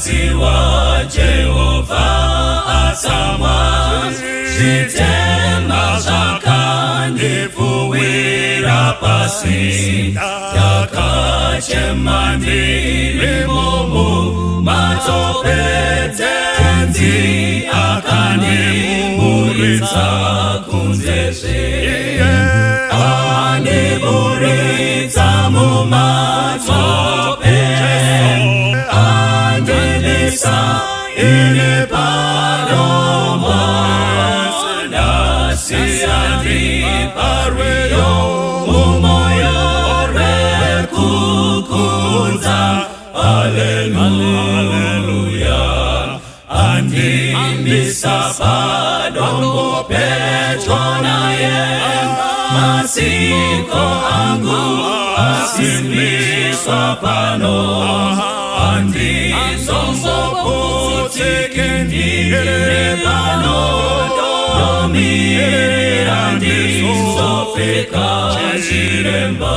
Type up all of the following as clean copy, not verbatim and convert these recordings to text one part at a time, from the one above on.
Ndarwadziwa, Jehovha atsamwa, zvitema zvakandipfuwira pasi, ndakachema ndirimo mumatope, Tenzi akandiburitsa kunzezve, andiburitsa mumatope, andimisa ini padombo, nhasi andiparweyo mumoyo rwekukudza. Haleluya, andimisa padombo pedyo naye, masiko angu asimbiswa pano, handizomboputike ndiri pano, ndomirira ndizopfeka chiremba.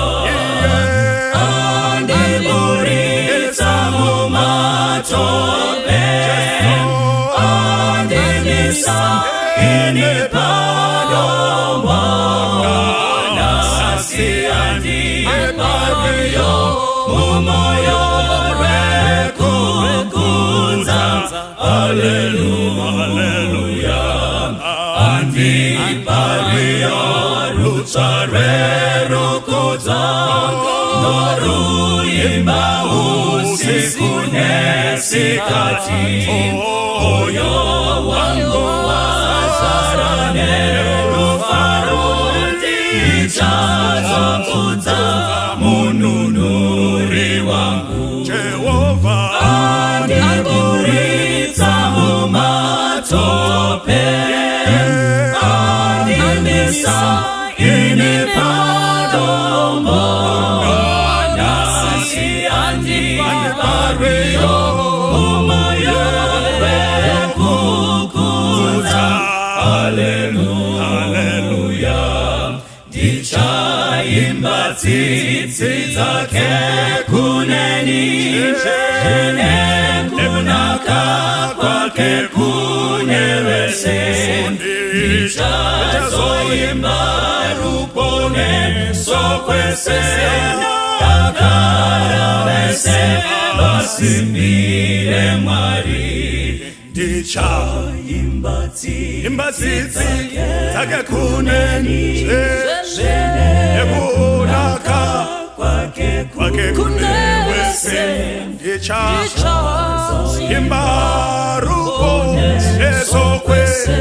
Andiburitsa mumatope, andimisa ini padombo, nhasi andiparweyo mumoyo rwekukudza. Haleluya, andiparweyo rutsva rwerukudza, noruimba usiku nesikati, moyo wangu wazara nerufaro, ndichazokudza Mununuri wangu. Jehovha Andiburitsa mumatope, andimisa ini padombo, nhasi andiparweyo mumoyo rwekukudza. Haleluya, ndichaimba tsitsi dzake kuneni, zvene kunaka kwake kune vese, ndichazoimba ruponeso kwese, dakara vese vasimbire Mwari. Ndichaimba Imba tsitsi dzake kuneni, zvene nekunaka kwake kwake kune wese, ndichaimba ruponeso kwese,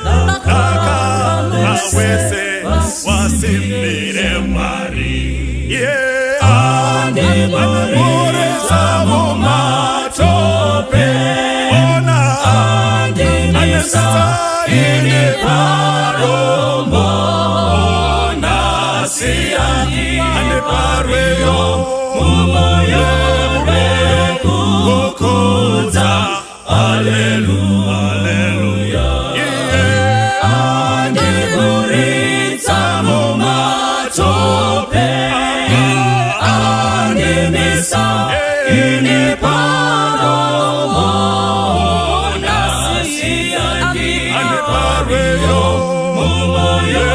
dakara wese wasimbire Mwari. Yeah, Andiburitsa mumatope, ona andimisa ini padombo, nhasi andiparweyo mumoyo rwekukudza. Haleluya, andiburitsa mumatope, andimisa ini padombo, nhasi andiparweyo mumoyo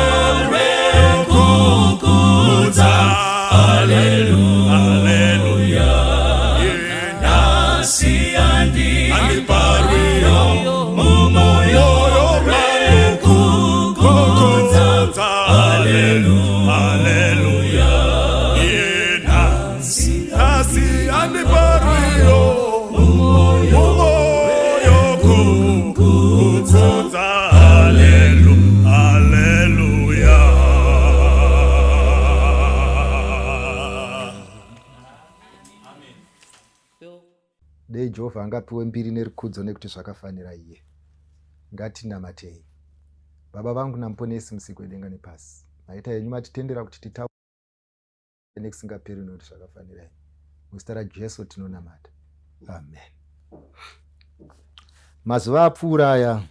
rwekukudza. Haleluya, nhasi andiparweyo mumoyo rwekukudza. Haleluya, nhasi andiparweyo mumoyo kukudza. Haleluya. Dei Jehovha angapiwe mbiri nerukudzo nekuti zvakafanira iye. Ngatinamatei. Baba vangu naMuponesi, Musiki wedenga nepasi, maita henyu matitendera kuti titaure nekusingaperi nekuti zvakafanira imi. Muzita raJesu tinonamata. Amen. Mazuva apfuura aya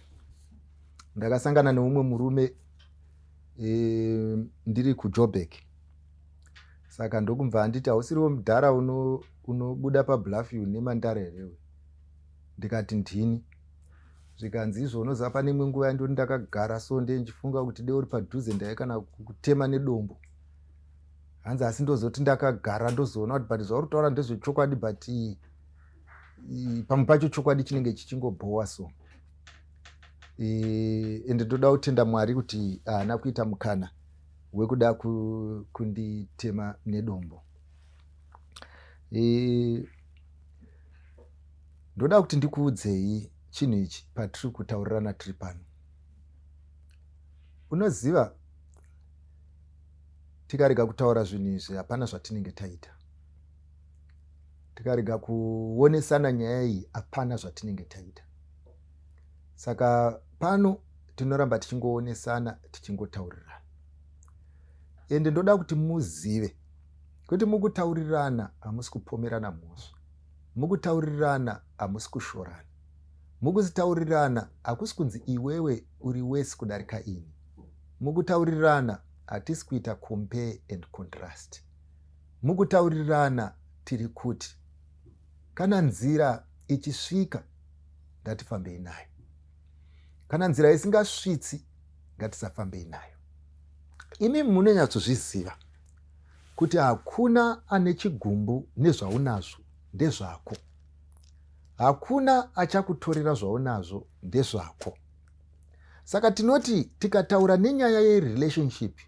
ndakasangana neumwe murume e, ndiri kuJoburg. Saka ndokumva anditi, hausiriwo mudhara unobuda uno paBluffview neMandara herewe? Ndikati ndini. Zvikanzi izvo unoziva pane imwe nguva yandoni ndakagara so ndee ndichifunga kuti de uri padhuze ndaive kana kutema nedombo. Hanzi asi ndozoti ndakagara ndozoona kuti but zvauri kutaura ndezvechokwadi, but pamwe pacho chokwadi chinenge chichingobhowa so. Ende ndoda kutenda Mwari kuti haana kuita mukana wekuda kunditema nedombo. Ndoda kuti ndikuudzei chinhu ichi patiri kutaurirana tiri pano. Unoziva, tikarega kutaura zvinhu izvi hapana zvatinenge taita. Tikarega kuonesana nyaya iyi hapana zvatinenge taita. Saka pano tinoramba tichingoonesana, tichingotaurirana. Ende ndoda kuti muzive kuti mukutaurirana hamusi kupomerana mhosva, mukutaurirana hamusi kushorana, mukutaurirana hakusi kunzi iwewe uri wesi kudarika ini. Mukutaurirana hatisi kuita compare and contrast. Mukutaurirana tiri kuti kana nzira ichisvika ngatifambei nayo, kana nzira isingasvitsi ngatisafambei nayo. Imi munonyatsozviziva kuti hakuna ane chigumbu nezvaunazvo, ndezvako. Hakuna achakutorera zvaunazvo, ndezvako. Saka tinoti tikataura nenyaya yerelationship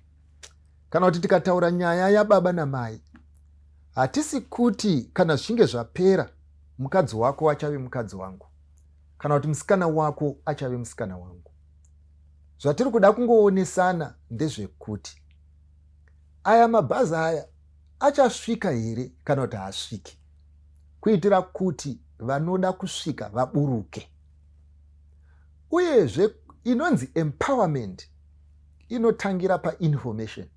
kana kuti tikataura nyaya yababa namai, hatisi kuti kana zvichinge zvapera mukadzi wako achave mukadzi wangu kana kuti musikana wako achave musikana wangu. Zvatiri kuda kungoonesana ndezvekuti aya mabhazi aya achasvika here kana kuti haasviki, kuitira kuti vanoda kusvika vaburuke. Uyezve inonzi empowerment inotangira painformation.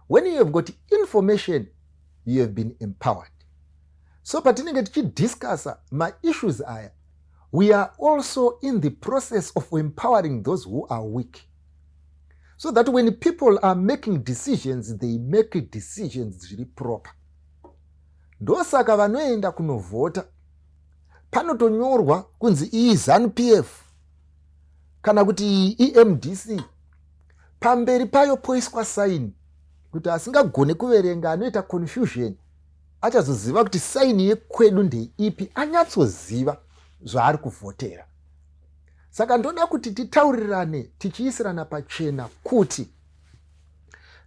When you have got information, you have been empowered. So patinenge tichidiscussa maissues aya, we are also in the process of empowering those who are weak, so that when people are making decisions, they make decisions zviri proper. Ndosaka vanoenda kunovhota panotonyorwa kunzi iyi ZANU PF kana kuti iyi EMDC, pamberi payo poiswa saini kuti asingagone kuverenga, anoita confusion, achazoziva kuti saini yekwedu ndeipi, anyatsoziva zvaari kuvhotera. Saka ndoda kuti titaurirane tichiisirana pachena kuti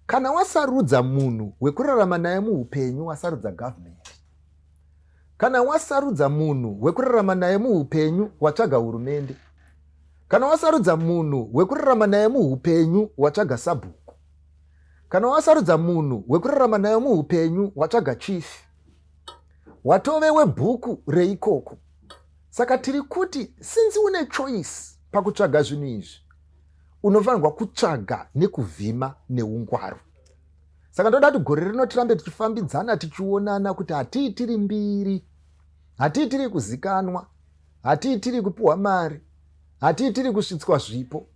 kana wasarudza munhu wekurarama naye muupenyu, wasarudza government. Kana wasarudza munhu wekurarama naye muupenyu, watsvaga hurumende. Kana wasarudza munhu wekurarama naye muupenyu, watsvaga sabhuku. Kana wasarudza munhu wekurarama naye muupenyu, watsvaga chief, watove webhuku reikoko. Saka tiri kuti since une choice pakutsvaga zvinhu izvi, unofanirwa kutsvaga nekuvhima neungwaru. Saka ndoda kuti gore rino tirambe tichifambidzana, tichionana kuti hatiitiri mbiri, hatiitiri kuzikanwa, hatiitiri kupiwa mari, hatiitiri kusvitswa zvipo.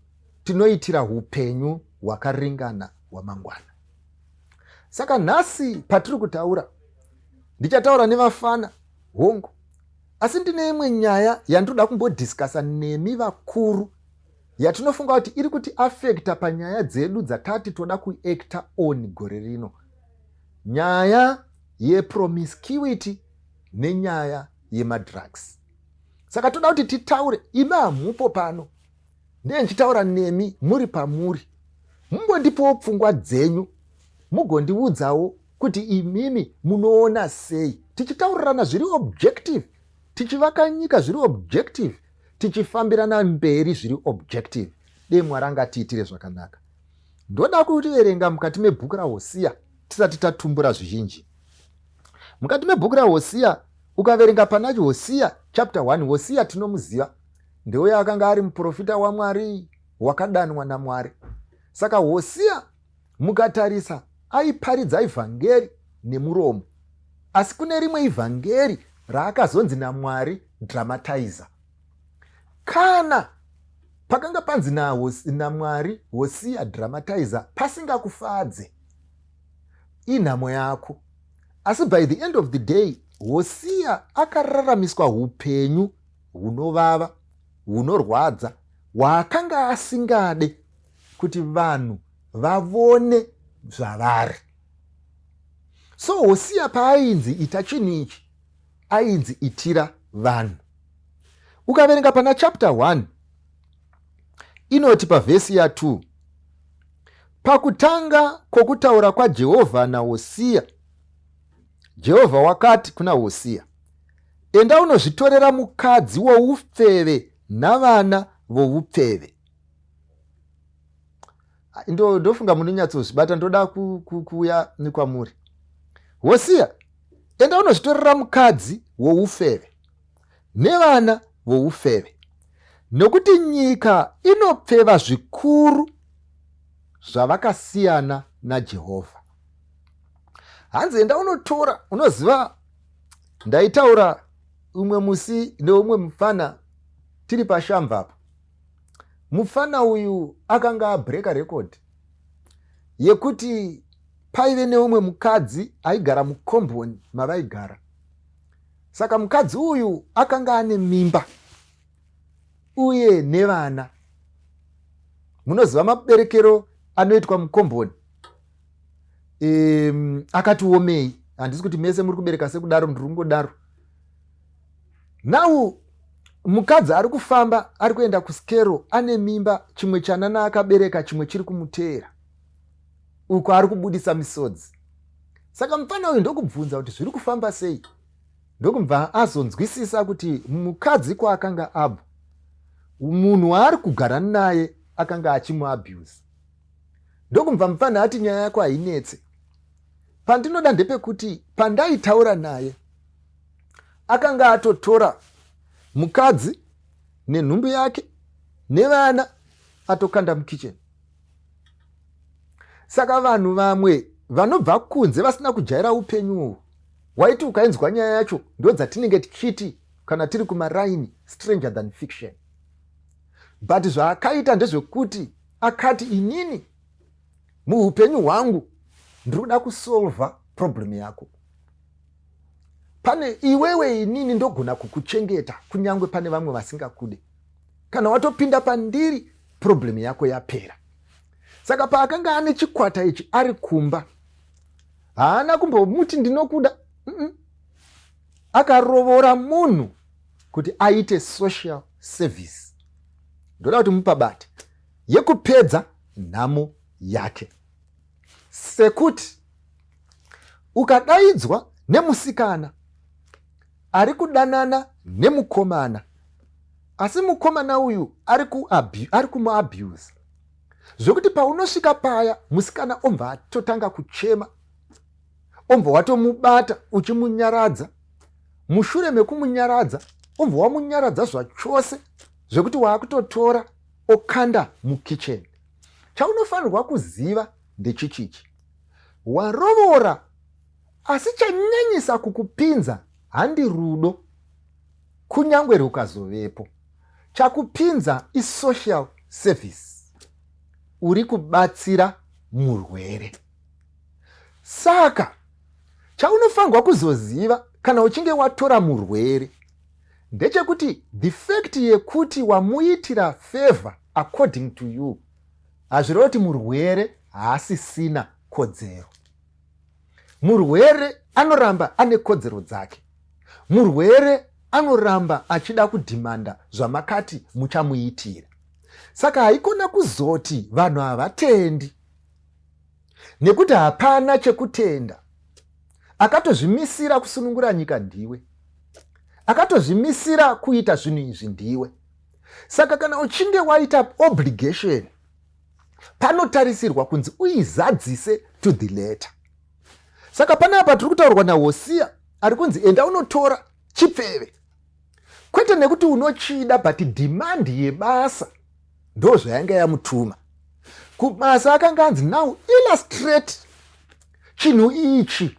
Tinoitira upenyu hwakaringana hwamangwana. Saka nhasi patiri kutaura, ndichataura nevafana hongu, asi ndine imwe nyaya yandinoda kumbodhiskasa nemi vakuru, yatinofunga kuti iri kuti afekta panyaya dzedu dzatati toda kuacta on gore rino, nyaya yepromiscuity nenyaya yemadrugs. Saka toda kuti titaure. Imi hamupo pano, ndiye ndichitaura nemi muri pamuri. Mumbondipowo pfungwa dzenyu, mugondiudzawo kuti imimi munoona sei, tichitaurirana zviri objective, tichivaka nyika zviri objective, tichifambirana mberi zviri objective. Dei Mwari angatiitire zvakanaka. Ndoda kutiverenga mukati mebhuku raHosiya tisati tatumbura zvizhinji. Mukati mebhuku raHosiya, ukaverenga pana Hosiya chapter 1, Hosiya tinomuziva, ndeuya akanga ari muprofita waMwari wakadanwa naMwari. Saka Hosiya mukatarisa aiparidza ivhangeri nemuromo, asi kune rimwe ivhangeri raakazonzi naMwari dramatizer. Kana pakanga panzi naMwari Hosiya dramatizer pasingakufadze, inhamo yako. Asi by the end of the day, Hosiya akararamiswa upenyu. hunovava, hunorwadza, hwaakanga asingade kuti vanhu vavone zvavari. So Hosiya paainzi ita chinhu ichi, ainzi itira vanhu. Ukaverenga pana chapter 1 inoti pavhesi ya2, pakutanga kwokutaura kwaJehovha naHosiya, Jehovha wakati kuna Hosiya, enda unozvitorera mukadzi woupfeve navana voupfeve. Ndofunga munonyatsozvibata, ndoda kuuya nekwamuri. Hosiya, enda unozvitorera mukadzi woufeve nevana voufeve, nokuti nyika inopfeva zvikuru zvavakasiyana naJehovha. Hanzi enda unotora. Unoziva, ndaitaura umwe musi neumwe mufana tiri pashamva apo. Mufana uyu akanga abreka record yekuti paive neumwe mukadzi aigara mukomboni mavaigara. Saka mukadzi uyu akanga ane mimba uye nevana. Munoziva maberekero anoitwa mukomboni akati omei. Handisi kuti mese muri kubereka sekudaro, ndiri kungodaro. Now mukadzi ari kufamba, ari kuenda kuskero, ane mimba, chimwe chanana akabereka, chimwe chiri kumuteera uko, ari kubudisa misodzi. Saka mufana uyu ndokubvunza kuti zviri kufamba sei, ndokubva azonzwisisa kuti mukadzi kwaakanga abva, munhu waari kugara naye akanga achimuabuse. Ndokubva mufana ati, nyaya yako hainetse, pandinoda ndepekuti pandaitaura naye akanga atotora mukadzi nenhumbu yake nevana, atokanda mukicheni. Saka vanhu vamwe vanobva kunze vasina kujaira upenyu uhu, waiti ukainzwa nyaya yacho, ndo dzatinenge tichiti kana tiri kumaraini, stranger than fiction. But zvaakaita ndezvekuti akati, inini muupenyu hwangu ndiri kuda kusolva problem yako. Pane iwewe, inini ndogona kukuchengeta kunyange pane vamwe vasingakude. Kana watopinda pandiri, problem yako yapera. Saka paakanga ane chikwata ichi ari kumba, haana kumbomuti ndinokuda. Akarovora munhu kuti aite social service, ndoda kuti mupabate, yekupedza nhamo yake. Sekuti ukadaidzwa nemusikana ari kudanana nemukomana, asi mukomana uyu ari kumuabuse, zvekuti paunosvika paya musikana obva atotanga kuchema, obva watomubata uchimunyaradza. Mushure mekumunyaradza, obva wamunyaradza zvachose zvekuti waakutotora okanda mukicheni. Chaunofanirwa kuziva ndechichichi: warovora, asi chanyanyisa kukupinza handi rudo, kunyange rukazovepo. Chakupinza isocial service, uri kubatsira murwere. Saka chaunofanirwa kuzoziva kana uchinge watora murwere ndechekuti the fact yekuti wamuitira favor according to you hazvireva kuti murwere haasisina kodzero. Murwere anoramba ane kodzero dzake. Murwere anoramba achida kudhimanda zvamakati muchamuitira. Saka haikona kuzoti vanhu havatendi, nekuti hapana chekutenda. Akatozvimisira kusunungura nyika ndiwe, akatozvimisira kuita zvinhu izvi ndiwe. Saka kana uchinge waita obligation, panotarisirwa kunzi uizadzise to the letter. Saka panapa tiri kutaurwa naHosiya ari kunzi enda unotora chipfeve, kwete nekuti unochida, but demand yebasa ndo zvayanga yamutuma kubasa. Akanga anzi, now illustrate chinhu ichi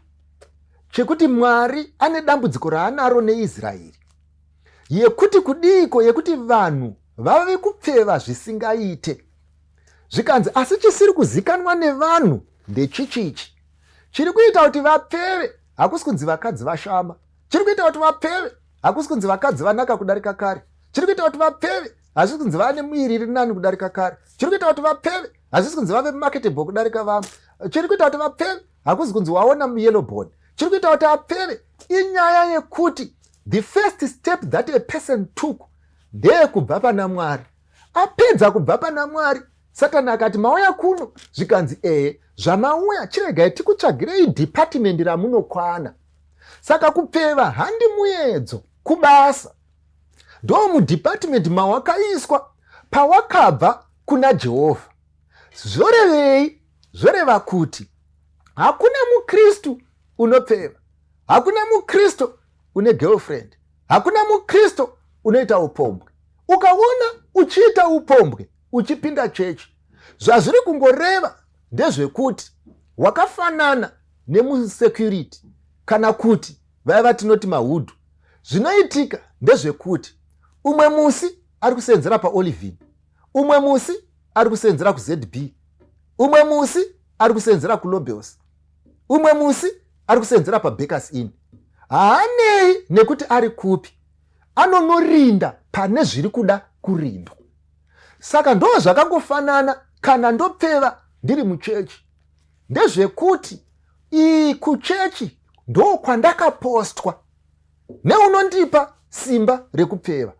chekuti Mwari ane dambudziko raanaro neIsraeri, yekuti kudiiko, yekuti vanhu vave kupfeva zvisingaite. Zvikanzi, asi chisiri kuzikanwa nevanhu ndechichichi chiri kuita kuti vapfeve. Hakusi kunzi vakadzi vashama. Chiri kuita kuti vapfeve. Hakusi kunzi vakadzi vanaka kudarika kare. Chiri kuita kuti vapfeve hazvisi kunzi vane muviri iri nani kudarika kare. Chiri kuita kuti vapfeve hazvisi kunzi vave marketable kudarika vamwe. Chiri kuita kuti vapfeve hakuzi kunzi waona yellow bone. Chiri kuita kuti apfeve inyaya yekuti the first step that a person took ndeyekubva pana Mwari. Apedza kubva pana Mwari, Satani akati mauya kuno, zvikanzi ehe, zvamauya chiregai tikutsvagirei department ramunokwana. Saka kupfeva handi muedzo kubasa, ndo mudepartment mawakaiswa pawakabva kuna Jehovha. Zvorevei? Zvoreva kuti hakuna muKristu unopfeva, hakuna muKristu une girlfriend, hakuna muKristu unoita upombwe. Ukaona uchiita upombwe uchipinda chechi, zvazviri kungoreva ndezvekuti wakafanana nemusecurity kana kuti vaya vatinoti mahudhu. Zvinoitika ndezvekuti umwe musi ari kusenzera paolivin, umwe musi ari kusenzera kuZB, umwe musi ari kusenzera kulobels, umwe musi ari kusenzera pabakers Inn. Haanei nekuti ari kupi, anonorinda pane zviri kuda kurindwa. Saka ndo zvakangofanana kana ndopfeva ndiri muchechi, ndezvekuti iyi kuchechi ndo kwandakapostwa neunondipa simba rekupfeva.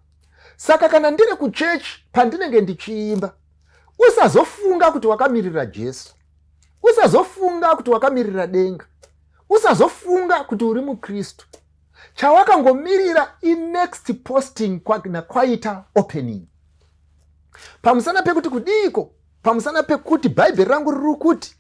Saka kana ndiri kuchechi pandinenge ndichiimba, usazofunga kuti wakamirira Jesu, usazofunga kuti wakamirira denga, usazofunga kuti uri muKristu. Chawakangomirira inext posting kwaita opening. Pamusana pekuti kudiiko? Pamusana pekuti Bhaibheri rangu riri kuti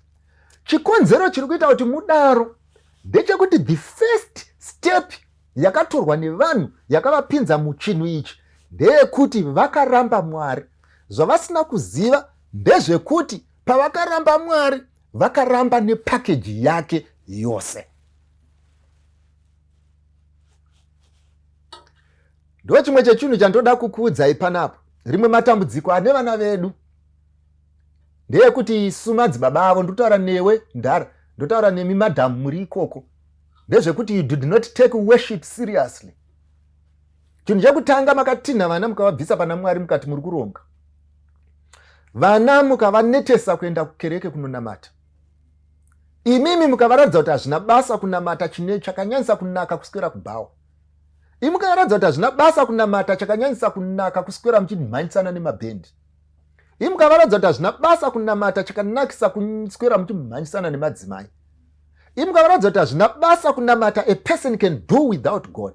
chikonzero chiri kuita kuti mudaro ndechekuti the first step yakatorwa nevanhu yakavapinza muchinhu ichi ndeyekuti vakaramba Mwari. Zvavasina kuziva ndezvekuti pavakaramba Mwari, vakaramba nepakeji yake yose. Ndo chimwe chechinhu chandoda kukuudzai panapa. Rimwe matambudziko ane vana vedu ndeyekuti isu madzibaba avo, ndotaura newe ndara, ndotaura nemi madhamu muri ikoko, ndezvekuti you did not take worship seriously. Chinhu chekutanga, makatinha vana mukavabvisa pana Mwari, mukati muri kuronga vana, mukavanetesa kuenda kukereke kunonamata. Imimi mukavaratidza kuti hazvina basa kunamata, chine chakanyanyisa kunaka kuswera kubhawa. Imi mukavaratidza kuti hazvina basa kunamata, chakanyanyisa kunaka kuswera muchimhanyisana nemabhendi. Imi mukavaratidza kuti hazvina basa kunamata, chakanakisa kuswera muchimhanyisana nemadzimai. Imi mukavaratidza kuti hazvina basa kunamata, a person can do without God.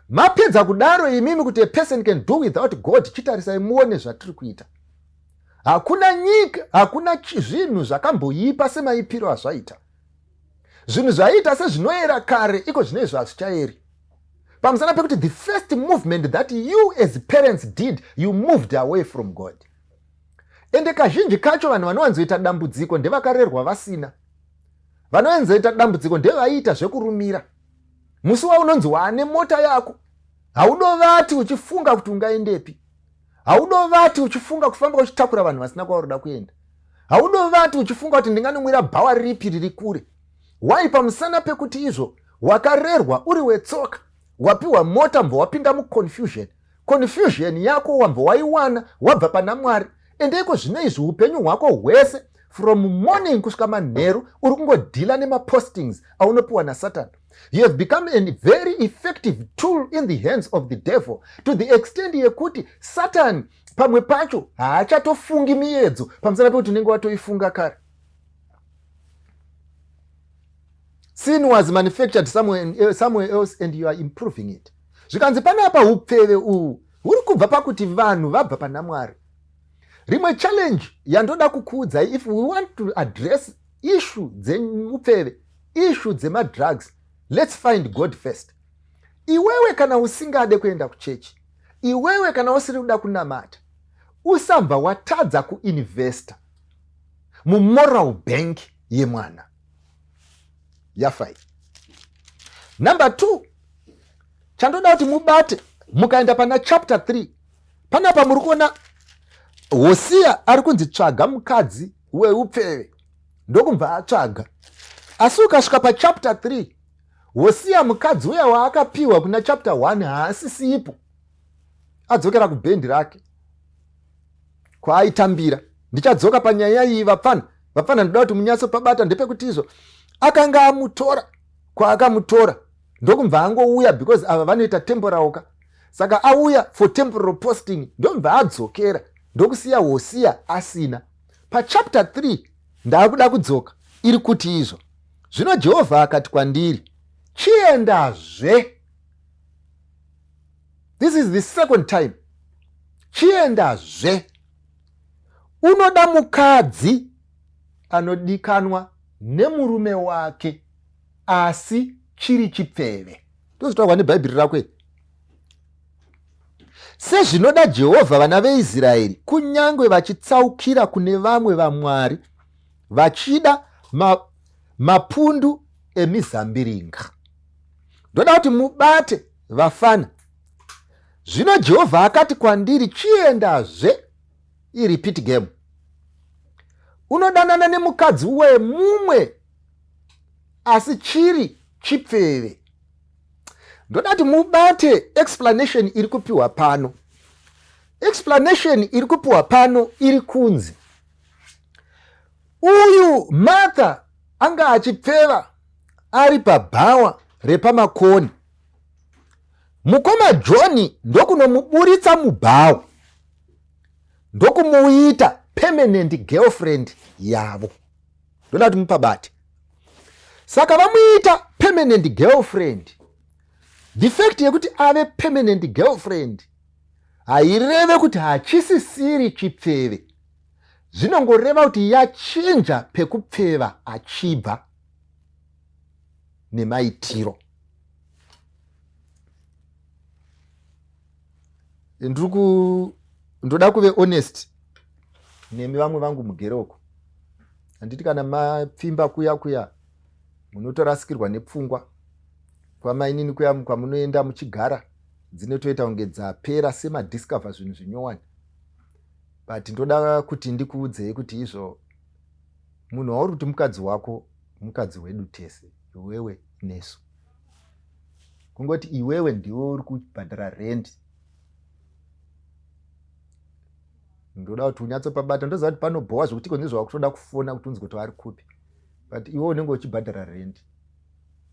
Mapedza kudaro imimi kuti a person can do without God, chitarisai muone zvatiri kuita. Hakuna nyika, hakuna zvinhu zvakamboipa semaipiro azvaita. Zvinhu zvaiita sezvinoera kare, iko zvino izvo hazvichaeri. Pamusana pekuti the first movement that you as parents did, you moved away from God. Ende kazhinji kacho vanhu vanowanzoita dambudziko ndevakarerwa vasina. Vanowanzoita dambudziko ndevaiita zvekurumira. Musi waunonzi waane mota yako, haudovati uchifunga kuti ungaendepi. Haudovati uchifunga kufamba uchitakura vanhu vasina kwauri kuenda. Haudovati uchifunga kuti ndinganomwira bhawa ripi riri kure. Why? Pamusana pekuti izvo wakarerwa uri wetsoka, wapiwa mota, mbva wapinda muconfusion. Confusion yako wambva waiwana wabva pana Mwari. Ende iko zvino izvi upenyu hwako hwese from morning kusvika manheru uri kungodhila nemapostings aunopiwa naSatan. You have become a very effective tool in the hands of the devil, to the extent yekuti Satan pamwe pacho haachatofungi miedzo pamusana pekuti unenge watoifunga kare. Sin was manufactured somewhere else and you are improving it. Zvikanzi panapa upfeve uhu huri kubva pakuti vanhu vabva pana Mwari. Rimwe challenge yandoda kukuudzai, if we want to address issue dzeupfeve, issue dzemadrugs, let's find God first. Iwewe kana usingade kuenda kuchechi, iwewe kana usiri kuda kunamata, usabva watadza kuinvesta mumoral bank yemwana. Yafai. Number 2, chandoda kuti mubate, mukaenda pana chapter 3 panapa muri kuona Hosiya ari kunzi tsvaga mukadzi weupfeve, ndokubva atsvaga. Asi ukasvika pachapter 3 Hosiya mukadzi uya waakapiwa kuna chapter 1 haasisipo, adzokera kubhendi rake kwaaitambira. Ndichadzoka panyaya iyi vapfana, vapfana ndoda kuti munyatsopabata. Ndepekuti izvo akanga amutora kwaakamutora ndokumva angouya, because ava vanoita temporal ka, saka auya for temporal posting, ndomva adzokera ndokusiya Hosiya asina. Pachapter 3 ndaakuda kudzoka, iri kuti izvo zvino Jehovha akati kwandiri, chiendazve. This is the second time. Chiendazve unoda mukadzi anodikanwa nemurume wake asi chiri chipfeve. Ndozvitaurwa nebhaibheri rako iri. Sezvinoda Jehovha vana veIsraeri, kunyange vachitsaukira kune vamwe vamwari, vachida mapundu emizambiringa. Ndoda kuti mubate vafana. Zvino Jehovha akati kwandiri, chiendazve, irepeat game, unodanana nemukadzi wemumwe asi chiri chipfeve. Ndoda kuti mubate explanation iri kupiwa pano. Explanation iri kupiwa pano iri kunzi uyu Martha anga achipfeva ari pabhawa repamakoni, mukoma John ndokunomuburitsa mubhawa ndokumuita permanent girlfriend yavo. Ndoda kuti mupabate. Saka vamuita permanent girlfriend, the fact yekuti ave permanent girlfriend haireve kuti hachisisiri chipfeve, zvinongoreva kuti yachinja pekupfeva achibva nemaitiro. Ndoda kuve honest nemi vamwe vangu mugere uko, handiti kana mapfimba kuya kuya munotorasikirwa nepfungwa kwamainini kuya kwamunoenda muchigara dzinotoita kunge dzapera semadiscover zvinhu zvinyowani. But ndoda kuti ndikuudzei kuti izvo munhu wauri kuti mukadzi wako mukadzi wedu tese, iwewe nesu. Kungoti iwewe ndiwe uri kubhadhara rent. Ndoda kuti unyatsopabata. Ndoziva kuti panobhowa zvekuti iko ndizvo kufona kuti unzi kuti vari kupi, but iwe unenge uchibhadhara rent.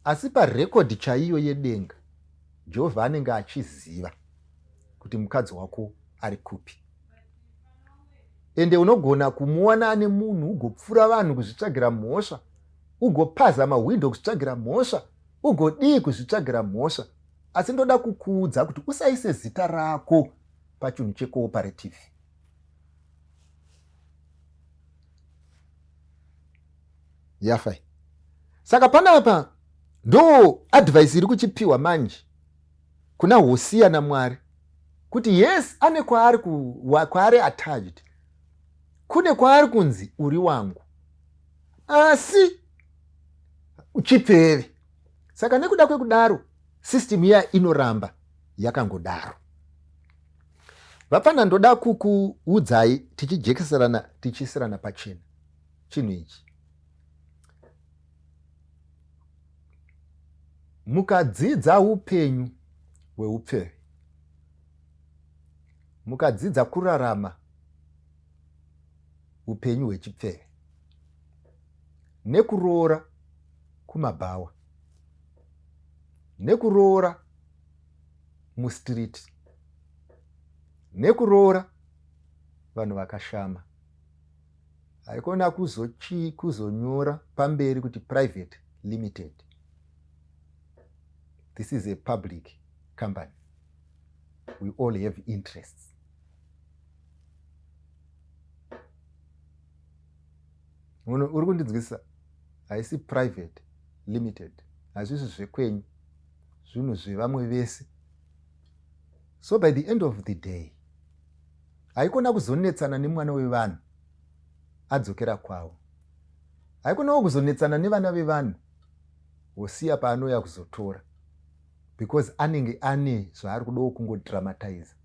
Asi parekodhi chaiyo yedenga Jehovha anenge achiziva kuti mukadzi wako ari kupi, ende unogona kumuwana ane munhu, ugopfura vanhu kuzvitsvagira mhosva, ugopaza mahwindo kuzvitsvagira mhosva, ugodii kuzvitsvagira mhosva. Asi ndoda kukuudza kuti usaise zita rako pachinhu checooperative. Yafai. Saka panapa ndo advice iri kuchipiwa manje kuna Hosiya naMwari kuti yes, ane kwaari kwaari attached, kune kwaari kunzi uri wangu, asi uchipfeve. Saka nekuda kwekudaro system iya inoramba yakangodaro. Vapfana, ndoda kukuudzai tichijekeserana, tichiisirana pachena chinhu ichi. Mukadzidza upenyu hweupfeve, mukadzidza kurarama upenyu hwechipfeve nekuroora kumabhawa nekuroora mustreet nekuroora vanhu vakashama, haikona kuzonyora pamberi kuti private limited. This is a public company, we all have interests. Uri kundinzwisisa? Haisi private limited, hazvisi zvekwenyu, zvinhu zvevamwe vese. So by the end of the day haikona kuzonetsana nemwana wevanhu adzokera kwavo, haikonawo kuzonetsana nevana vevanhu Hosiya paanouya kuzotora, because anenge ane zvaari kudawo kungodramatize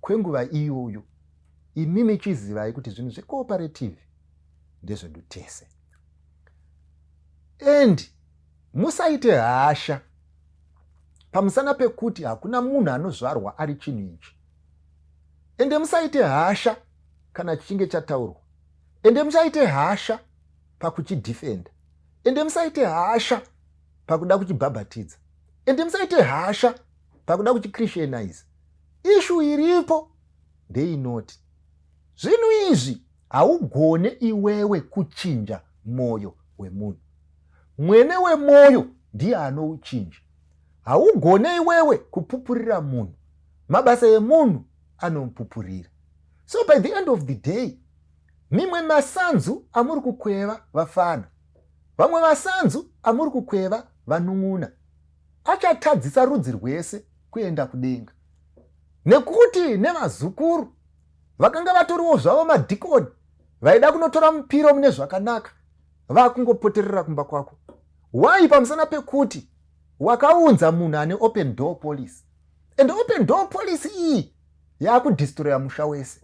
kwenguva iyoyo. Imimi chizivai kuti zvinhu zvecooperative ndezvedu tese, and musaite hasha. Pamusana pekuti hakuna munhu anozvarwa ari chinhu ichi. Ende musaite hasha kana chichinge chataurwa. Ende musaite hasha pakuchidhifenda. Ende musaite hasha pakuda kuchibhabhatidza. Ende musaite hasha pakuda kuchichristianize. Ishu iripo ndeinoti zvinhu izvi haugone iwewe kuchinja mwoyo wemunhu. Mwene wemwoyo ndiye anouchinja. Haugone iwewe kupupurira munhu, mabasa emunhu anomupupurira. So by the end of the day, mimwe masanzu amuri kukweva vafana, vamwe vasanzu amuri kukweva vanun'una, achatadzisa rudzi rwese kuenda kudenga. Nekuti nevazukuru vakanga vatoriwo zvavo madhikoni vaida kunotora mupiro mune zvakanaka vakungopoterera kumba kwako. Why? Pamusana pekuti wakaunza munhu ane open door policy, and open door policy iyi yakudistroya musha wese.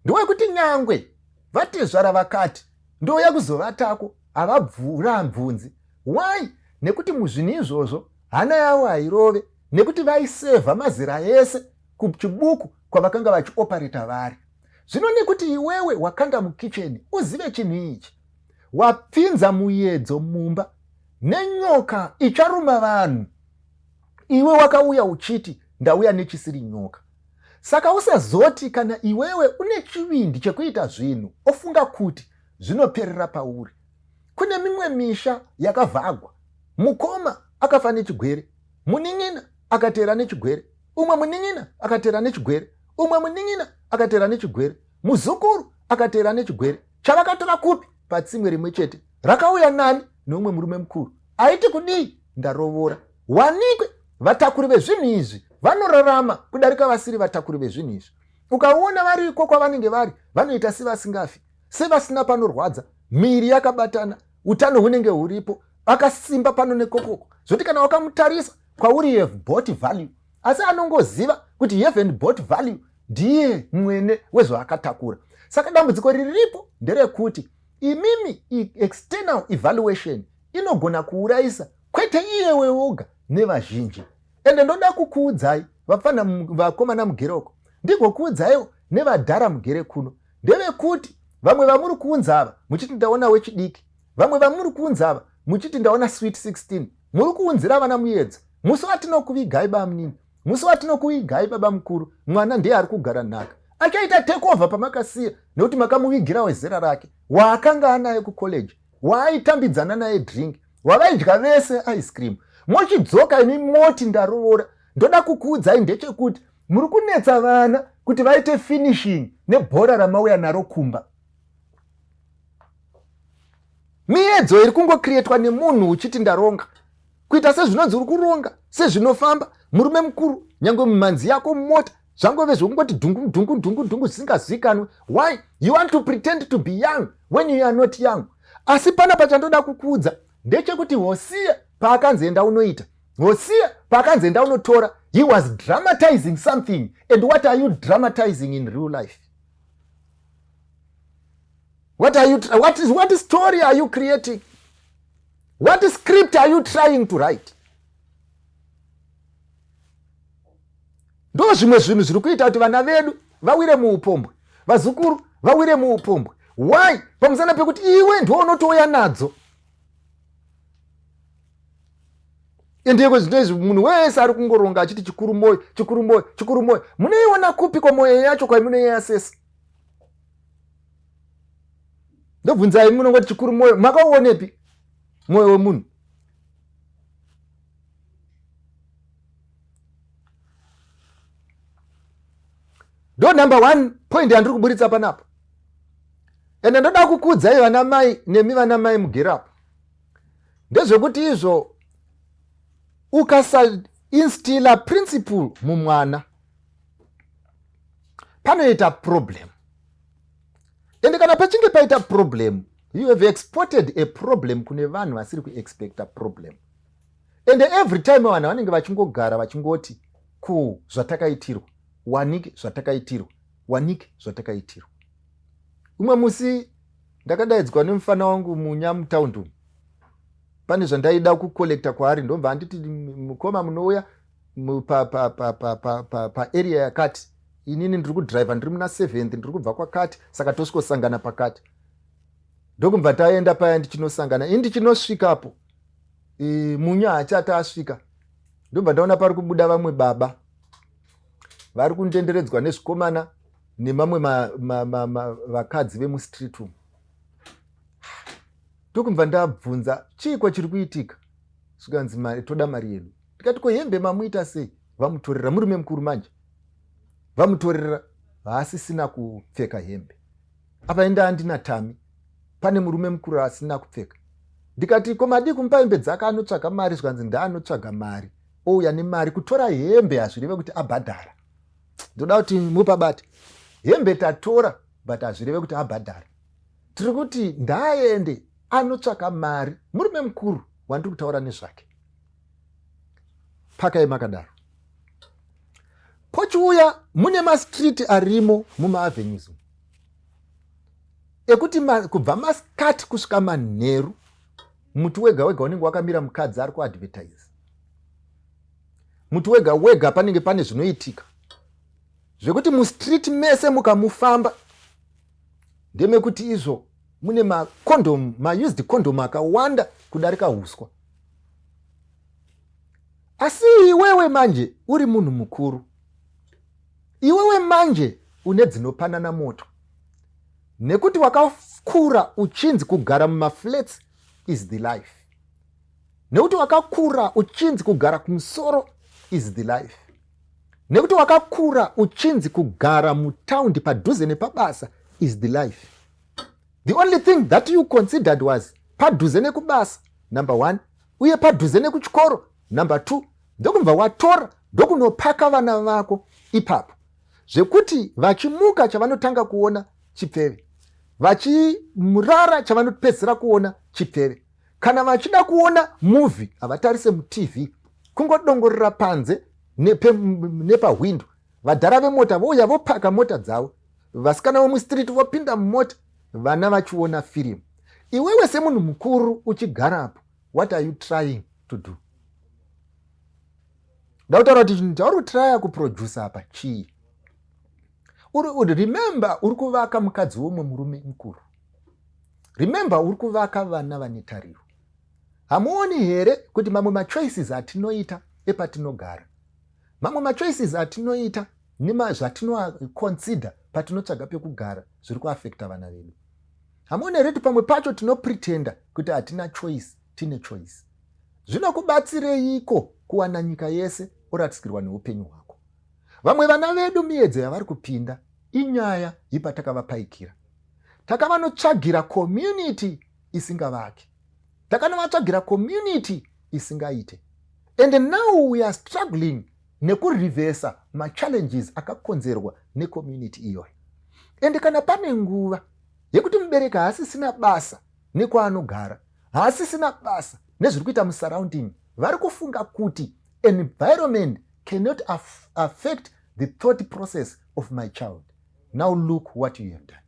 Ndowekuti nyangwe vatezvara vakati ndouya kuzovatako, havabvura bvunzi. Why? Nekuti muzvinhu izvozvo hana yavo hairove, nekuti vaisevha mazera ese kuchibuku kwavakanga vachiopareta vari. Zvino nekuti iwewe wakanda mukicheni, uzive chinhu ichi, wapinza muyedzo mumba nenyoka icharuma vanhu. Iwe wakauya uchiti ndauya nechisiri nyoka. Saka usazoti kana iwewe une chivindi chekuita zvinhu ofunga kuti zvinoperera pauri. Kune mimwe misha yakavhagwa, mukoma akafa nechigwere, munin'ina akateera nechigwere, umwe munin'ina akateera nechigwere, umwe munin'ina akateera nechigwere, muzukuru akateera nechigwere. Chavakatora kupi? Patsimwe rimwe chete rakauya nani? Neumwe murume mukuru aiti kudii? Ndarovora. Wanikwe vatakuri vezvinhu izvi vanorarama kudarika vasiri vatakuri vezvinhu izvi. Ukaona variko kwavanenge vari, vanoita sevasingafi, sevasina panorwadza, miviri yakabatana, utano hunenge huripo, akasimba pano nekokoko, zvoti kana wakamutarisa kwauri you have bought value, asi anongoziva kuti you haven't bought value, ndiye mwene wezvaakatakura. Saka dambudziko riripo nderekuti imimi external evaluation inogona kuurayisa kwete iyewe woga nevazhinji. Ende ndoda kukuudzai vapfana vakomana mugere uko, ndigokuudzaiwo nevadhara mugere kuno, ndevekuti vamwe vamuri kuunza ava muchiti ndaona wechidiki, vamwe vamuri kuunza ava muchiti ndaona sweet 16, muri kuunzira vana muyedzo. Musi watinokuvigai bamunini, musi watinokuvigai baba mukuru, mwana ndiye ari kugara nhaka, achaita takeover pamakasiya, nekuti makamuvigira wezera rake waakanga anaye kucollege, waaitambidzana naye drink, wavaidya vese ice cream. Mochidzoka imi moti ndaroora. Ndoda kukuudzai ndechekuti muri kunetsa vana kuti vaite finishing nebhora ramauya naro kumba. Miedzo iri kungokrietwa nemunhu uchiti ndaronga, kuita sezvinonzi uri kuronga sezvinofamba. Murume mukuru, nyangwe mumhanzi yako mumota zvangove zvekungoti dhungu dhungu dhungu dhungu zvisingazivikanwe. Why you want to pretend to be young when you are not young? Asi panapa chandoda kukuudza ndechekuti Hosiya paakanzi enda unoita, Hosiya paakanzi enda unotora, he was dramatizing something. And what are you dramatizing in real life? What are you, what is, what story are you creating? What script are you trying to write? Ndo zvimwe zvinhu zviri kuita kuti vana vedu vawire muupombwe, vazukuru vawire muupombwe. Why? Pamusana pekuti iwe ndiwo unotouya nadzo. Ende zvino izvi munhu wese ari kungoronga achiti chikuru moyo, chikuru moyo, chikuru moyo. Munoiona kupi kwamoyo yacho kwaimunoiasesa? Ndobvunzai, munongoti chikuru moyo, makauonepi moyo wemunhu? Ndo number one point yandiri kuburitsa panapa. Ende ndoda kukuudzai vana mai nemi vana mai mugere apa, ndezvekuti izvo ukasa instila principle mumwana panoita problem. Ende kana pachinge paita problem, you have exported a problem kune vanhu vasiri kuexpecta problem. Ende every time vanhu vanenge vachingogara vachingoti ku zvatakaitirwa, wanike zvatakaitirwa, wanike zvatakaitirwa. Umwe musi ndakadaidzwa nemufana wangu munya mutaundi umu, pane zvandaida kukolekta kwaari, ndobva anditi mukoma munouya. Paarea pa, pa, pa, pa, pa yakati, inini ndiri kudhiraivha, ndiri muna 7th, ndiri kubva kwakati, saka tosvikosangana pakati. Ndokubva taenda paya, ndichinosangana ini, ndichinosvikapo Munya haachati asvika. Ndobva ndaona pari kubuda vamwe baba vari kundenderedzwa nezvikomana nemamwe vakadzi vemustreet umu. Ndokubva ndabvunza, "Chiiko chiri kuitika?" Zvikanzi, "Mari, toda mari yedu." Ndikati, "Ko hembe mamuita sei?" Vamutorera, murume mukuru manje, vamutorera, haasisina kupfeka hembe. Apa enda andina tami, pane murume mukuru asina kupfeka. Ndikati, "Ko madii kumupa hembe dzake anotsvaga mari?" Zvikanzi, "Ndaanotsvaga mari, ouya nemari. Kutora hembe hazvireve kuti abhadhara." Ndoda kuti mupabate, hembe tatora, but hazvireve kuti abhadhara. Tiri kuti ndaaende anotsvaka mari, murume mukuru wandiri kutaura nezvake. Pakai makadaro, pochiuya mune mastreet arimo mumaavenues ekuti kubva masikati kusvika manheru, muti wega wega unenge wakamira mukadzi ari kuadvertise. Muti wega wega panenge pane zvinoitika, zvekuti mustreet mese mukamufamba ndemekuti izvo mune macondom, maused condom akawanda kudarika uswa. Asi iwewe manje uri munhu mukuru, iwewe manje une dzinopanana moto, nekuti wakakura uchinzi kugara mumaflats is the life, nekuti wakakura uchinzi kugara kumusoro is the life, nekuti wakakura uchinzi kugara mutaundi padhuze nepabasa is the life. The only thing that you considered was padhuze nekubasa, number one, uye padhuze nekuchikoro, number two. Ndokubva watora, ndokunopaka vana vako ipapo, zvekuti vachimuka chavanotanga kuona chipfeve, vachimurara chavanopedzisira kuona chipfeve. Kana vachida kuona movie, havatarise muTV, kungodongorera panze nepahwindo. Vadhara vemota vouya, vopaka mota dzavo, vasikana vemustreet vopinda mumota, vana vachiona firimu. Iwewe semunhu mukuru uchigarapo, what are you trying to do? Ndakutaura kuti chinhu chauri kutraya kuprodusa apa chii? Remember, uri kuvaka mukadzi womwe murume mukuru. Remember, uri kuvaka vana vane tariro. Hamuoni here kuti mamwe machoices atinoita epatinogara, mamwe machoices atinoita nezvatinoconsider patinotsvaga pekugara zviri kuafecta vana vedu? Hamuoni here kuti pamwe pacho tinopretenda kuti hatina choice? Tine choice. Zvinokubatsireiko kuwana nyika yese orasikirwa neupenyu hwako? Vamwe vana vedu, miedzo yavari kupinda inyaya yepatakavapaikira. Takavanotsvagira community isingavaki, takanovatsvagira community isingaite, and now we are struggling nekurivhesa machallenges akakonzerwa necommunity iyoyo. Ende kana pane nguva yekuti mubereki haasisina basa nekwaanogara, haasisina basa nezviri kuita musurrounding, vari kufunga kuti environment cannot affect the thought process of my child. Now look what you have done.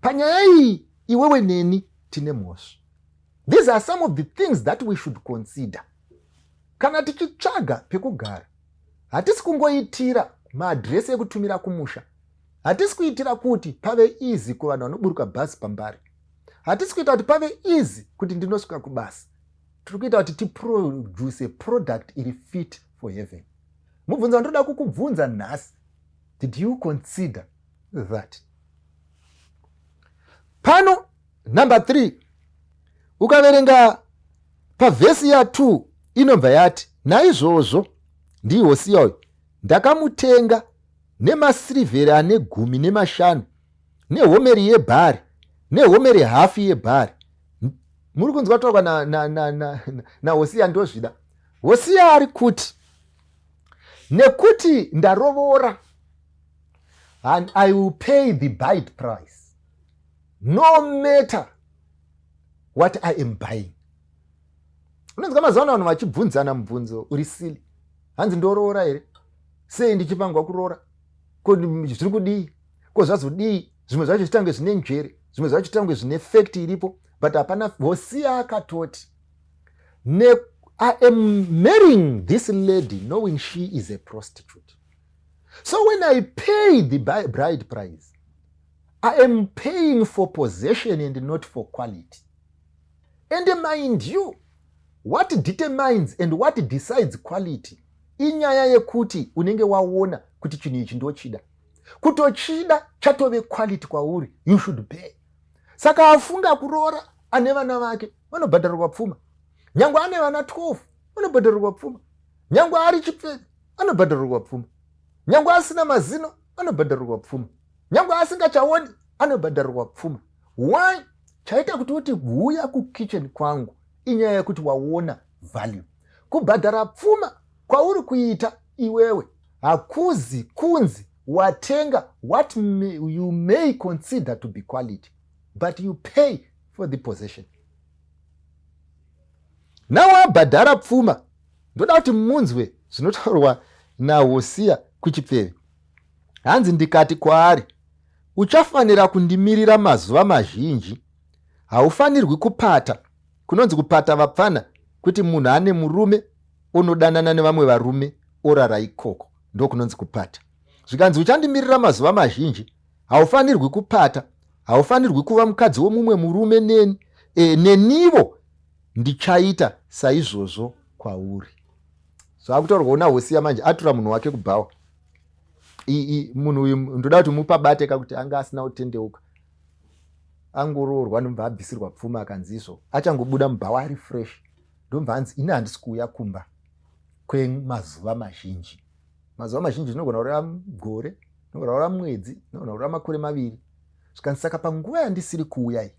Panyaya iyi, iwewe neni tine mhosva. These are some of the things that we should consider kana tichitsvaga pekugara. Hatisi kungoitira maadhiresi ekutumira kumusha, hatisi kuitira kuti pave easy kuvanhu vanoburuka bhazi pambari, hatisi kuita kuti pave easy kuti ndinosvika kubasa. Tiri kuita kuti tiproduce product iri fit for heaven. Mubvunzo wandoda kukubvunza nhasi: did you consider that? Pano number 3, ukaverenga pavhesi ya2, inobva yati, "Naizvozvo," ndiHosiya uyu, "ndakamutenga nemasirivheri ane 15 nehomeri yebhari nehomeri hafu yebhari." Muri kunzwa taurwa naHosiya? Ndozvida. Hosiya ari kuti, "Nekuti ndarovora and I will pay the bride price no matter what I am buying." Unonzwa mazuva ano vanhu vachibvunzana mubvunzo uri silly, hanzi, "Ndoroora here? Sei ndichipangwa kuroora? Ko zviri kudii? Ko zvazodii?" Zvimwe zvacho zvitange zvine njere, zvimwe zvacho zvitange zvine fact iripo, but hapana. Hosiya akatoti, I am marrying this lady knowing she is a prostitute. So when I pay the bride price, I am paying for possession and not for quality. And mind you, what determines and what decides quality inyaya yekuti unenge waona kuti chinhu ichi ndochida. Kutochida chatove quality kwauri, you should pay. Saka afunga kuroora ane vana vake vanobhadharirwa pfuma. Nyangwe ane vana 12 vanobhadharirwa pfuma. Nyangwe ari chipfeve anobhadharirwa pfuma. Nyangwe asina mazino anobhadharirwa pfuma. Nyangwe asingachaoni anobhadharirwa pfuma. Why? Chaita kuti uti huya kukitchen kwangu inyaya yekuti waona value. Kubhadhara pfuma kwauri kuita iwewe hakuzi kunzi watenga what you may consider to be quality, but you pay for the possession. Now wabhadhara pfuma, ndoda kuti munzwe zvinotaurwa naHosiya kuchipfeve. Hanzi ndikati kwaari, uchafanira kundimirira mazuva mazhinji, haufanirwi kupata. Kunonzi kupata vapfana kuti munhu ane murume onodanana nevamwe varume orara ikoko, ndokunonzi kupata. Zvikanzi uchandimirira mazuva mazhinji, haufanirwi kupata, haufanirwi kuva mukadzi womumwe murume neni, nenivo ndichaita saizvozvo kwauri. Zvakutaurwa naHosiya manje, atura munhu wake kubhawa. Munhu uyu ndoda kuti mupabate kakuti anga asina kutendeuka, angoroorwa ndomva abvisirwa pfuma akanzi izvo, achangobuda mubhawa ari fresh, ndomva anzi ini handisi kuuya kumba kwemazuva mazhinji. Mazuva mazhinji zvinogona kureva gore, zvinogona kureva mwedzi, zvinogona kureva makore maviri. Zvikanzi saka panguva yandisiri kuuya iyi,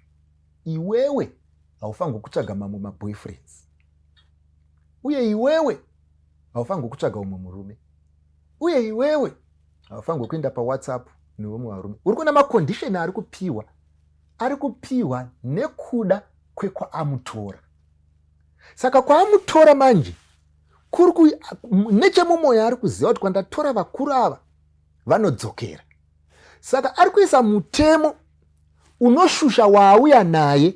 iwewe haufanirwi kutsvaga mamwe maboyfriends, uye iwewe haufanirwi kutsvaga umwe murume, uye iwewe haufanirwi kuenda paWhatsApp nevamwe varume. Uri kuona macondition ari kupiwa, ari kupiwa nekuda kwekwaamutora. Saka kwaamutora manje kuri nechemumwoyo ari kuziva kuti kwandatora vakuru ava vanodzokera. Saka ari kuisa mutemo unoshusha waauya naye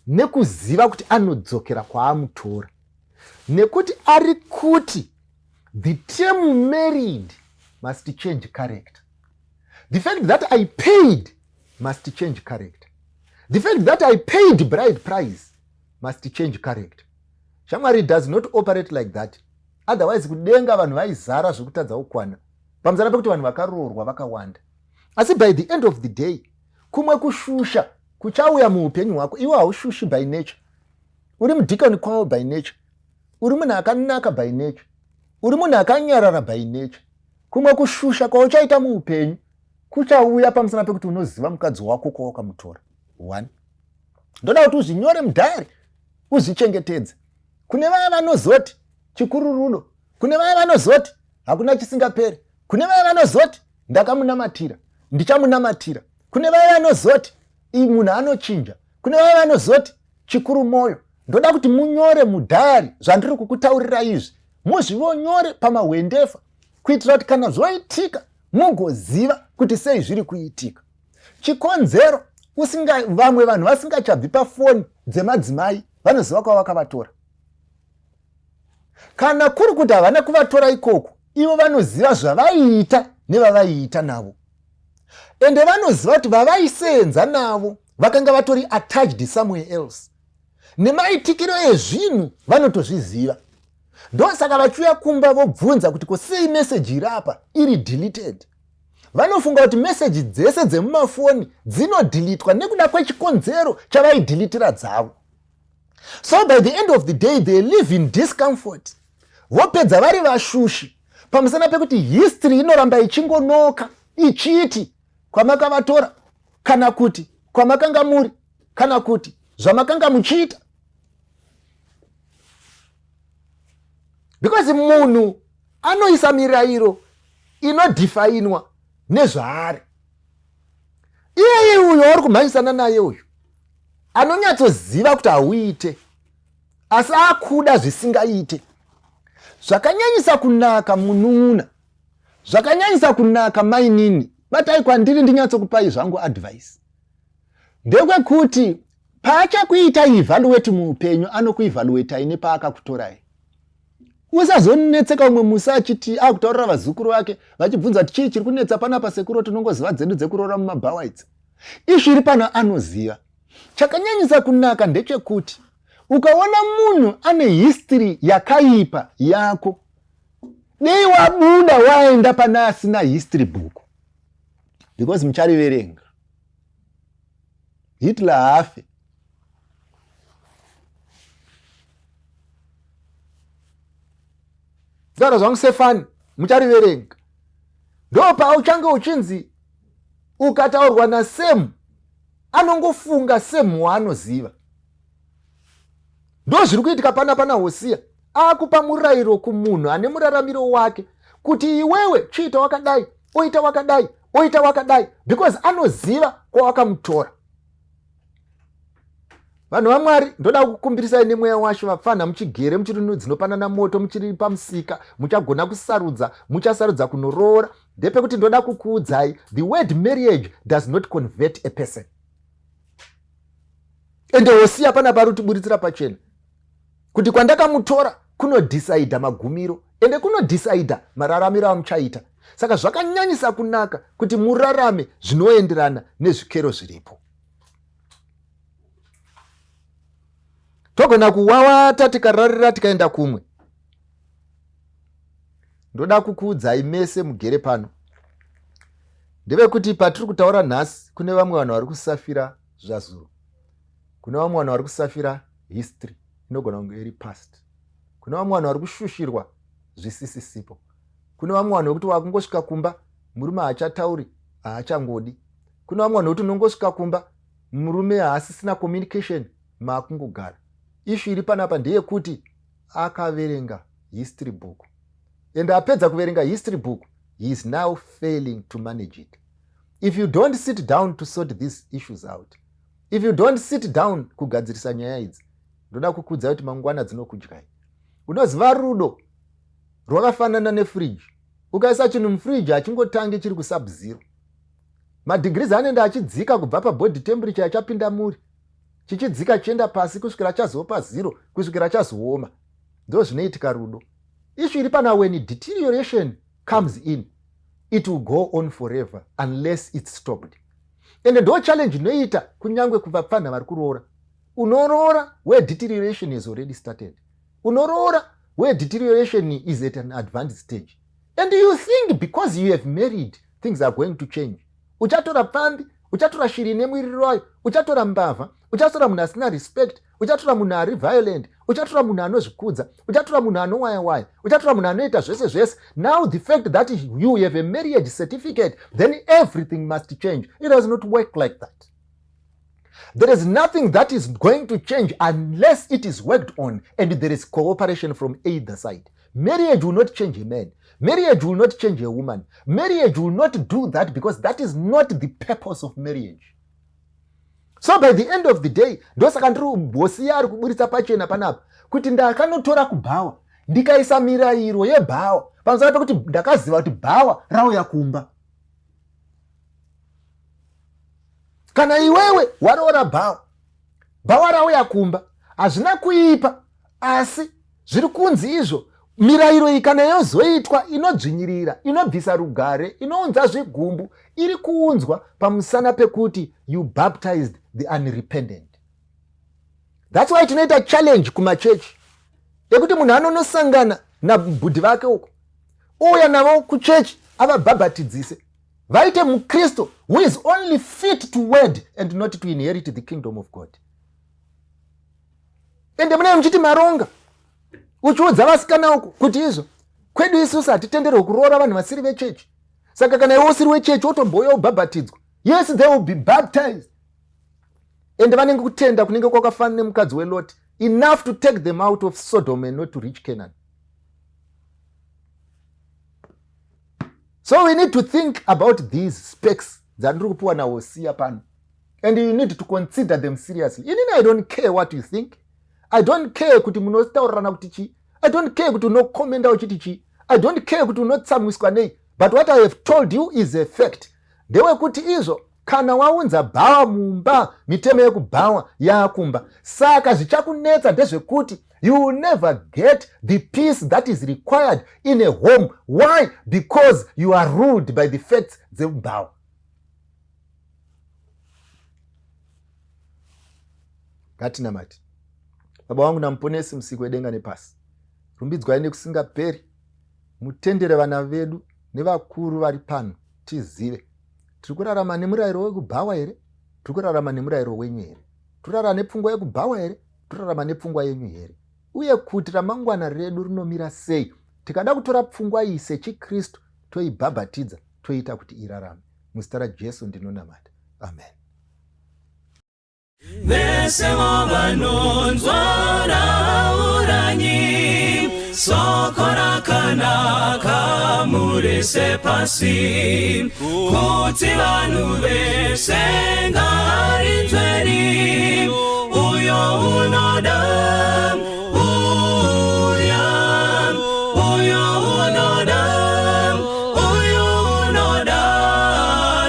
nekuziva kuti anodzokera kwaamutora, nekuti ari kuti the term married must change character. The fact that I paid must change character. The fact that I paid bride price must change character. Shamwari does not operate like that. Otherwise kudenga vanhu vaizara zvekutadza kukwana, pamusana pekuti vanhu vakaroorwa vakawanda. Asi by the end of the day, kumwe kushusha kuchauya muupenyu hwako. Iwe haushushi by nature, uri mudhikoni kwawo by nature, uri munhu akanaka by nature, uri munhu akanyarara by nature. Kumwe kushusha kwauchaita muupenyu kuchauya pamusana pekuti unoziva mukadzi wako kwawakamutora. One, ndoda kuti uzvinyore mudhari, uzvichengetedze. Kune vaya vanozoti chikuru rudo, kune vaya vanozoti hakuna chisingaperi, kune vaya vanozoti ndakamunamatira, ndichamunamatira, kune vaya vanozoti munhu anochinja, kune vaya vanozoti chikuru moyo. Ndoda kuti munyore mudhayari zvandiri kukutaurira izvi, muzvivonyore pamahwendefa, kuitira kuti kana zvoitika mugoziva kuti sei zviri kuitika. Chikonzero vamwe vanhu vasingachabvi pafoni dzemadzimai, vanoziva kwavakavatora. Kana kuri kuti havana kuvatora ikoko, ivo vanoziva zvavaiita nevavaiita navo, ende vanoziva kuti vavaiseenza navo vakanga vatori attached somewhere else. Nemaitikiro ezvinhu vanotozviziva. Ndosaka vachiuya kumba vobvunza kuti ko sei meseji iri apa iri deleted. Vanofunga kuti meseji dzese dzemumafoni dzinodhilitwa nekuda kwechikonzero chavaidhilitira dzavo. So by the end of the day they live in discomfort, vopedza vari vashushi pamusana pekuti history inoramba ichingonoka ichiti kwamakavatora, kana kuti kwamakanga muri, kana kuti zvamakanga muchiita. Because munhu anoisa mirayiro inodhifainwa nezvaari iyeye. Uyo wauri kumhanyisana naye uyu anonyatsoziva kuti hauite, asi akuda zvisingaite. Zvakanyanyisa kunaka munun'una, zvakanyanyisa kunaka mainini, batai kwandiri ndinyatsokupai zvangu advice, ndekwekuti paachakuita evaluate muupenyu, anokuevaluatai nepaakakutorai. Usazonetseka umwe musi achiti akutaurira vazukuru vake vachibvunza kuti chii chiri kunetsa panapa sekuru tinongoziva dzedu dzekuroora mumabhawa idzi. Izvi iri pano anoziva. Chakanyanyisa kunaka ndechekuti ukaona munhu ane history yakaipa yako dei wabuda waenda pane asina history book because muchariverenga. Hitler haafe. Taura zvangu sefani muchariverenga. Ndopauchange uchinzi ukataurwa naSem anongofunga Sem waanoziva. Ndozviri kuitika pana pana Hosiya akupa murayiro kumunhu ane muraramiro wake kuti iwewe chiita wakadai oita wakadai oita wakadai because anoziva kwawakamutora. Vanhu vaMwari, ndoda kukumbirisai nemweya washe vapfanha muchigere muchiri dzinopanana moto muchiri pamusika muchagona kusarudza muchasarudza kunoroora ndepekuti ndoda kukuudzai the word marriage does not convert a person ende hosiya pana pari kutiburitsira pachena kuti kwandakamutora kunodhisaidha magumiro ende kunodhisaidha mararamiro amuchaita saka zvakanyanyisa kunaka kuti murarame zvinoenderana nezvikero zviripo togona kuwawata tikararira tikaenda kumwe ndoda kukuudzai mese mugere pano ndevekuti patiri kutaura nhasi kune vamwe vanhu vari kusafira zvazuro kune vamwe vanhu vari kusafira history inogona kunge iri past kune vamwe vanhu vari kushushirwa zvisisisipo kune vamwe vanhu vekuti wakungosvika kumba murume haachatauri haachangodi kune vamwe vanhu vekuti unongosvika kumba murume haasisina communication maakungogara ishu iri panapa ndeyekuti akaverenga history book and apedza kuverenga history book he is now failing to manage it if you don't sit down to sort these issues out if you don't sit down kugadzirisa nyaya idzi ndoda kukuudza kuti mangwana dzinokudyai unoziva rudo rwakafanana nefridge ukaisa chinhu mufridge hachingotangi chiri kusub zero madegrees anenge achidzika kubva pabody temperature achapinda muri chichidzika chichienda pasi kusvikira chazopa zero kusvikira chazooma ndo zvinoitika rudo ishu iri pana when deterioration comes in it will go on forever unless it's stopped ende ndo challenge inoita kunyange kuvapfanha vari kuroora unoroora where deterioration has already started unoroora where deterioration is at an advanced stage and you think because you have married things are going to change uchatora pfambi uchatora shiri ine mwiriro wayo uchatora mbavha uchatora munhu asina respect uchatora munhu ari violent uchatora munhu anozvikudza uchatora munhu anowayawaya uchatora munhu anoita zvese zvese now the fact that you have a marriage certificate then everything must change it does not work like that there is nothing that is going to change unless it is worked on and there is cooperation from either side marriage will not change a man marriage will not change a woman marriage will not do that because that is not the purpose of marriage so by the end of the day ndosaka ndiri hosiya ari kuburitsa pachena panapa kuti ndakanotora kubhawa ndikaisa mirayiro yebhawa pamusana pekuti ndakaziva kuti bhawa rauya kumba kana iwewe waroora bhawa bhawa rauya kumba hazvina kuipa asi zviri kunzi izvo mirayiro iyi kana yozoitwa inodzvinyirira inobvisa rugare inounza zvigumbu iri kuunzwa pamusana pekuti you baptized the unrepentant thats why tinoita challenge kumachechi ekuti munhu anonosangana nabhudhi vake uko ouya navo kuchechi avabhabhatidzise vaite mukristu who is only fit to wed and not to inherit the kingdom of god ende munee muchiti maronga uchiudza vasikana uku kuti izvo kwedu isusu hatitenderwe kuroora vanhu vasiri vechechi saka kana iwe usiri wechechi wotombouya ubhabhatidzwa yes they will be baptized ende vanenge kutenda kunenge kwakafanana nemukadzi welot enough to take them out of sodom and not to reach canaan so we need to think about these specs dzandiri kupiwa nahosiya pano and you need to consider them seriously inini i don't care what you think i don't care kuti munotaurirana kuti chii i don't care kuti unokomenda uchiti chii i don't care kuti unotsamwiswa nei but what i have told you is a fact ndewekuti izvo Kana waunza bhawa mumba, mitemo yekubhawa yaakumba. Saka zvichakunetsa ndezvekuti you will never get the peace that is required in a home. Why? Because you are ruled by the facts dzekubhawa. Ngatinamate. Baba vangu naMuponesi, Musiki wedenga nepasi, rumbidzwai nekusingaperi. Mutendere vana vedu nevakuru vari pano tizive tiri kurarama nemurayiro wekubhawa here, tiri kurarama nemurayiro wenyu here, torarama nepfungwa yekubhawa here, torarama nepfungwa yenyu here, uye kuti ramangwana redu rinomira sei tikada kutora pfungwa iyi sechiKristu, toibhabhatidza, toita kuti irarame. Muzita raJesu ndinonamata, amen. Vese vanonzwa rauranyi soko rakanaka murise pasi, kuti vanhu vese ngarinzweri. Uyo unoda uya, uyo unoda, uyo unoda,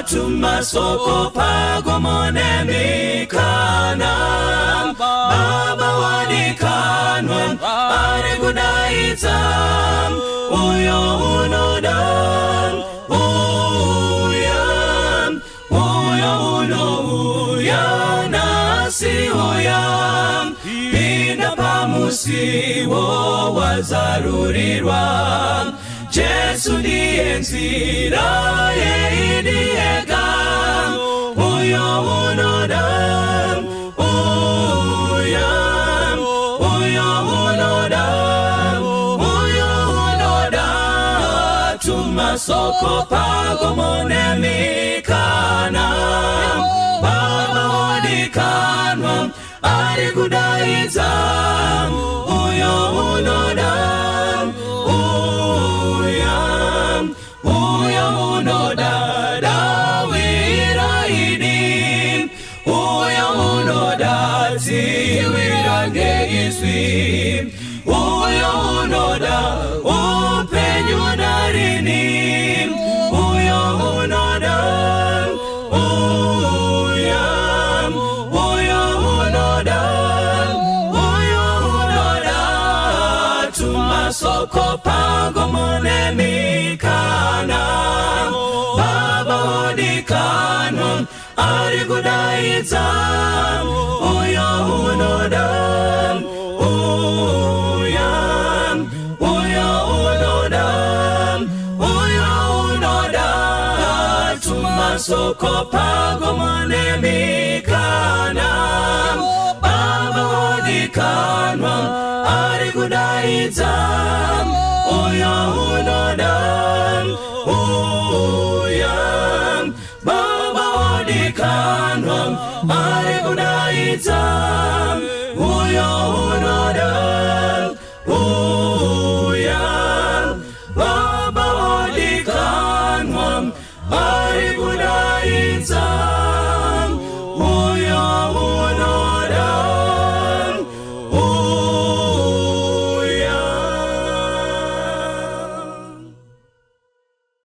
tumasoko pagomo nemikana. Baba wadikanwa ari kudaidza, uyo unoda uya, uyo unouya nhasi, uya pinda pamusiwo wazarurirwa. Jesu ndiye nzira yeidiyega. Uyo unoda uya, uyo unoda, uyo unoda, tumasoko pagomo nemikana. Baba wadikanwa ari kudaidza, uyo unoda uya, uyo unoda dawira idi, uyo unoda tsiwira ngeizwi, uyo unoda upenyu narini, uyo unoda uya, uyo unoda, uyo unoda, tumasoko pagomo nemikana. Baba wadikanwa ari kudaidza, uyo unoda uya, uyo unoda, uyo unoda, tumasoko pagomo nemikana. Baba wadikanwa ari kudaidza, uyo unoda uya, Baba wadikanwa ari kudaidza, uyo unoda uya, Baba wadikanwa.